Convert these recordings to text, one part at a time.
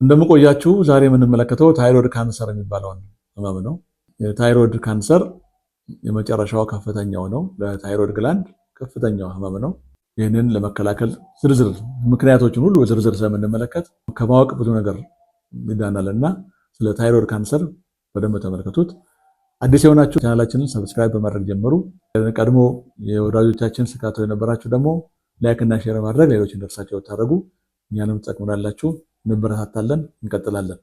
እንደምን ቆያችሁ። ዛሬ የምንመለከተው ታይሮይድ ካንሰር የሚባለውን ህመም ነው። የታይሮይድ ካንሰር የመጨረሻው ከፍተኛው ነው። ለ thyroid gland ከፍተኛው ህመም ነው። ይህንን ለመከላከል ዝርዝር ምክንያቶችን ሁሉ ዝርዝር ስለምንመለከት ከማወቅ ብዙ ነገር ይዳናል እና ስለ ታይሮይድ ካንሰር በደንብ ተመልከቱት። አዲስ የሆናችሁ ቻናላችንን subscribe በማድረግ ጀምሩ። ቀድሞ የወዳጆቻችን ስካቶ የነበራችሁ ደግሞ like እና share ማድረግ ሌሎች እንደርሳቸው ታደርጉ እኛንም ትጠቅሙናላችሁ። እንበረታታለን። እንቀጥላለን።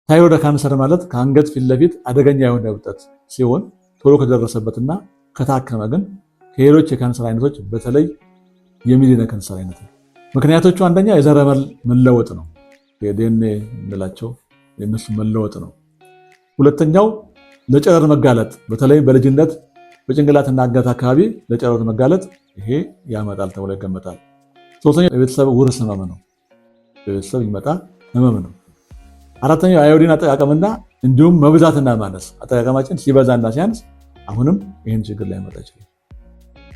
ታይሮይድ ካንሰር ማለት ከአንገት ፊት ለፊት አደገኛ የሆነ እብጠት ሲሆን ቶሎ ከደረሰበትና ከታከመ ግን ከሌሎች የካንሰር አይነቶች በተለይ የሚድን ካንሰር አይነት ነው። ምክንያቶቹ አንደኛ የዘረመል መለወጥ ነው። የዲኤንኤ የምንላቸው የእነሱ መለወጥ ነው። ሁለተኛው ለጨረር መጋለጥ፣ በተለይ በልጅነት በጭንቅላትና አንገት አካባቢ ለጨረር መጋለጥ ይሄ ያመጣል ተብሎ ይገመታል። ሶስተኛው የቤተሰብ ውርስ ህመም ነው። በቤተሰብ ይመጣ ህመም ነው። አራተኛው የአዮዲን አጠቃቀምና እንዲሁም መብዛትና ማነስ፣ አጠቃቀማችን ሲበዛና ሲያንስ አሁንም ይህን ችግር ሊያመጣ ይችላል።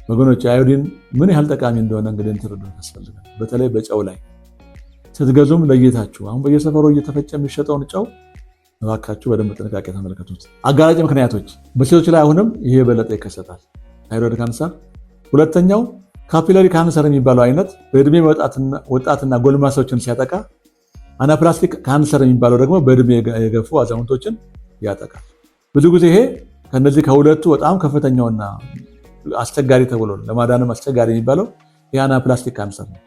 ወገኖች አዮዲን ምን ያህል ጠቃሚ እንደሆነ እንግዲህ እንትረዱ ያስፈልጋል። በተለይ በጨው ላይ ስትገዙም ለይታችሁ፣ አሁን በየሰፈሩ እየተፈጨ የሚሸጠውን ጨው እባካችሁ በደንብ ጥንቃቄ ተመልከቱት። አጋላጭ ምክንያቶች በሴቶች ላይ አሁንም ይሄ የበለጠ ይከሰታል፣ ታይሮይድ ካንሰር። ሁለተኛው papillary ካንሰር የሚባለው አይነት በእድሜ ወጣትና ጎልማሶችን ሲያጠቃ፣ anaplastic ካንሰር የሚባለው ደግሞ በእድሜ የገፉ አዛውንቶችን ያጠቃል። ብዙ ጊዜ ይሄ ከነዚህ ከሁለቱ በጣም ከፍተኛውና አስቸጋሪ ተብሎ ለማዳንም አስቸጋሪ የሚባለው የ anaplastic ካንሰር ነው።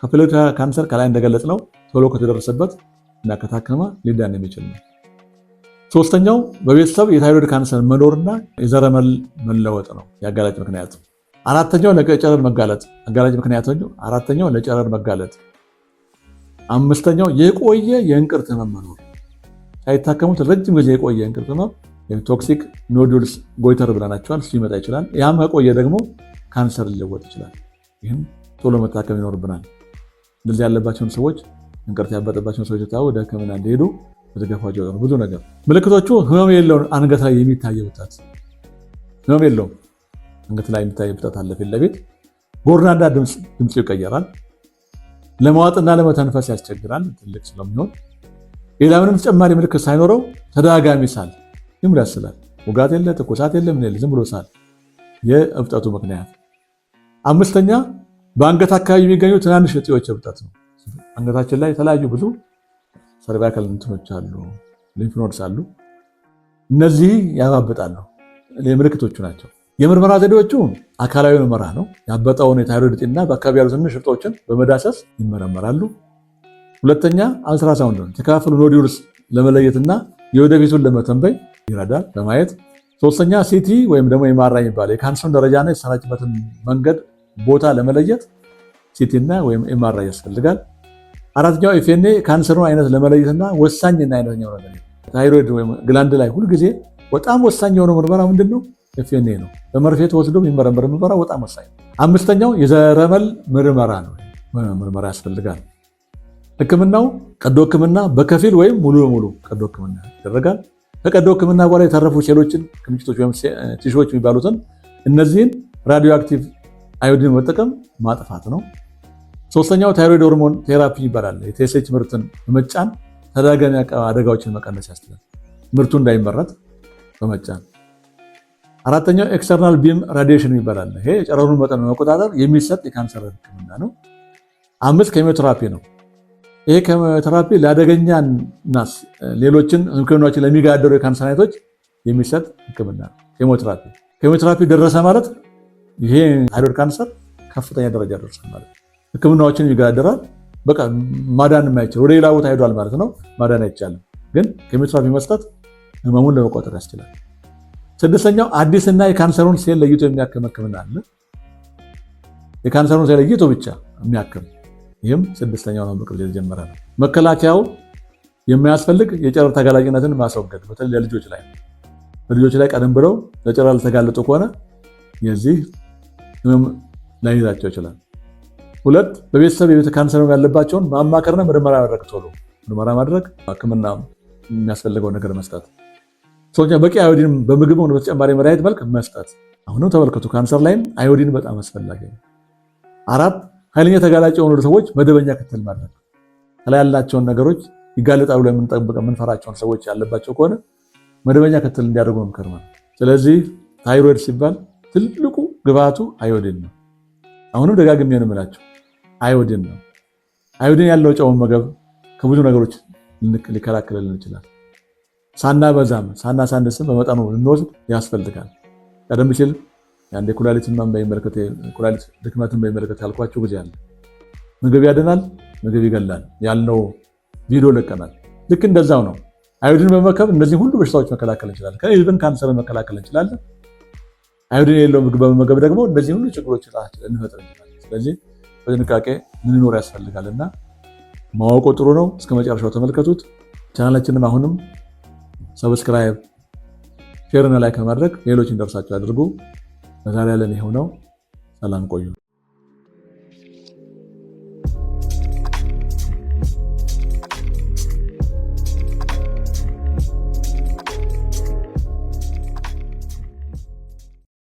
papillary ካንሰር ከላይ እንደገለጽነው ቶሎ ከተደረሰበት እና ከታከመ ሊዳን የሚችል ነው። ሶስተኛው በቤተሰብ የታይሮይድ ካንሰር መኖርና የዘረመል መለወጥ ነው የአጋላጭ ምክንያት። አራተኛው ለጨረር መጋለጥ አጋላጭ ምክንያት። አራተኛው ለጨረር መጋለጥ። አምስተኛው የቆየ የእንቅርት ህመም መኖር፣ ሳይታከሙት ረጅም ጊዜ የቆየ የእንቅርት ህመም toxic nodules goiter ብለናቸዋል። እሱ ሊመጣ ይችላል። ያም ከቆየ ደግሞ ካንሰር ሊለወጥ ይችላል። ይህም ቶሎ መታከም ይኖርብናል። እንደዚህ ያለባቸውን ሰዎች፣ እንቅርት ያበጠባቸውን ሰዎች ወደ ሕክምና እንዲሄዱ በተገፋቸው ነው። ብዙ ነገር ምልክቶቹ ህመም የለውን አንገት ላይ የሚታይ እብጠት፣ ህመም የለውም አንገት ላይ የሚታይ እብጠት አለ ፊት ለፊት። ጎርናዳ ድምፁ ይቀየራል። ለመዋጥና ለመተንፈስ ያስቸግራል ትልቅ ስለሚሆን። ሌላ ምንም ተጨማሪ ምልክት ሳይኖረው ተደጋጋሚ ሳል፣ ዝም ብሎ ያስላል። ውጋት የለ፣ ትኩሳት የለ፣ ምን የለ፣ ዝም ብሎ ሳል የእብጠቱ ምክንያት። አምስተኛ በአንገት አካባቢ የሚገኙ ትናንሽ እጢዎች እብጠት ነው። አንገታችን ላይ የተለያዩ ብዙ cervical እንትኖች አሉ፣ lymph nodes አሉ። እነዚህ ያባብጣሉ። ምልክቶቹ ናቸው። የምርመራ ዘዴዎቹ አካላዊ ምርመራ ነው። ያበጠውን የታይሮይድ እጢና በአካባቢ ያሉ ትንሽ እብጦችን በመዳሰስ ይመረመራሉ። ሁለተኛ አልትራሳውንድ ነው። የተከፋፈሉ nodules ለመለየትና የወደፊቱን ለመተንበይ ይረዳል በማየት። ሶስተኛ CT ወይም ደግሞ MRI የሚባለው የካንሰሩን ደረጃና የተሰራጨበትን መንገድ ቦታ ለመለየት CT እና ወይም MRI ያስፈልጋል። አራተኛው FNA ካንሰሩን አይነት ለመለየትና ወሳኝና አይነተኛው ነገር ታይሮይድ ወይም gland ላይ ሁልጊዜ በጣም ወሳኝ የሆነው ምርመራ ምንድን ነው? FNA ነው። በመርፌ ተወስዶ የሚመረመር ምርመራ በጣም ወሳኝ ነው። አምስተኛው የዘረመል ምርመራ ነው። ምርመራ ያስፈልጋል። ሕክምናው ቀዶ ሕክምና በከፊል ወይም ሙሉ በሙሉ ቀዶ ሕክምና ይደረጋል። ከቀዶ ሕክምና በኋላ የተረፉ ሴሎችን ክምችቶች ወይም tissue ዎች የሚባሉትን እነዚህን radioactive iodine በመጠቀም ማጥፋት ነው። ሶስተኛው thyroid hormone therapy ይባላል። የ TSH ምርትን በመጫን ተደጋጋሚ አደጋዎችን መቀነስ ያስችላል፣ ምርቱ እንዳይመረት በመጫን። አራተኛው external beam radiation ይባላል። ይሄ የጨረሩን መጠን በመቆጣጠር የሚሰጥ የካንሰር ህክምና ነው። አምስት ኬሞቴራፒ ነው። ይሄ ኬሞቴራፒ ለአደገኛና ሌሎችን ህክምናዎችን ለሚጋደሩ የካንሰር አይነቶች የሚሰጥ ህክምና ነው። ኬሞቴራፒ ኬሞቴራፒ ደረሰ ማለት ይሄ ታይሮይድ ካንሰር ከፍተኛ ደረጃ ደርሷል ማለት ነው። ህክምናዎችን ይገዳደራል። በቃ ማዳን የማይችል ወደ ሌላ ቦታ ሄዷል ማለት ነው። ማዳን አይቻልም፣ ግን ኬሞቴራፒ መስጠት ህመሙን ለመቆጣጠር ያስችላል። ስድስተኛው አዲስና የካንሰሩን ሴል ለይቶ የሚያክም ህክምና አለ። የካንሰሩን ሴል ለይቶ ብቻ የሚያክም፣ ይህም ስድስተኛው ነው፣ በቅርብ የተጀመረ ነው። መከላከያው የሚያስፈልግ የጨረር ተጋላጭነትን ማስወገድ፣ በተለይ ለልጆች ላይ፣ በልጆች ላይ ቀደም ብለው ለጨረር ተጋለጡ ከሆነ የዚህ ህመም ላይዛቸው ይችላል። ሁለት በቤተሰብ የቤተ ካንሰር ያለባቸውን ማማከርና ምርመራ ማድረግ፣ ቶሎ ምርመራ ማድረግ፣ ህክምና የሚያስፈልገው ነገር መስጠት። ሶስተኛ በቂ አዮዲን በምግብ ሆነ በተጨማሪ መድኃኒት መልክ መስጠት። አሁንም ተመልከቱ፣ ካንሰር ላይም አዮዲን በጣም አስፈላጊ ነው። አራት፣ ኃይለኛ ተጋላጭ የሆኑ ሰዎች መደበኛ ክትትል ማድረግ። ከላይ ያላቸውን ነገሮች ይጋለጣሉ ለምንጠብቀው የምንፈራቸውን ሰዎች ያለባቸው ከሆነ መደበኛ ክትትል እንዲያደርጉ መምከር ነው። ስለዚህ ታይሮይድ ሲባል ትልቁ ግብአቱ አዮዲን ነው። አሁንም ደጋግሜ ነው የምላቸው አዮዲን ነው። አዮዲን ያለው ጨው መመገብ ከብዙ ነገሮች ሊከላከልልን ይችላል። ሳናበዛም ሳናሳንስም በመጠኑ ልንወስድ ያስፈልጋል። ቀደም ሲል የአንድ የኩላሊት ህመም በሚመለከት፣ ኩላሊት ድክመትን በሚመለከት ያልኳቸው ጊዜ አለ። ምግብ ያድናል፣ ምግብ ይገላል ያልነው ቪዲዮ ለቀናል። ልክ እንደዛው ነው። አዮዲን በመመገብ እነዚህ ሁሉ በሽታዎች መከላከል እንችላለን። ከ even ካንሰርን መከላከል እንችላለን። አዮዲን የሌለው ምግብ በመመገብ ደግሞ እነዚህ ሁሉ ችግሮች ልንፈጥር እንችላለን። ስለዚህ በጥንቃቄ ልንኖር ያስፈልጋል እና ማወቁ ጥሩ ነው። እስከ መጨረሻው ተመልከቱት። ቻናላችንም አሁንም subscribe፣ share እና like በማድረግ ሌሎች እንዲደርሳቸው አድርጉ። በዛሬ ያለን ይኸው ነው። ሰላም ቆዩ።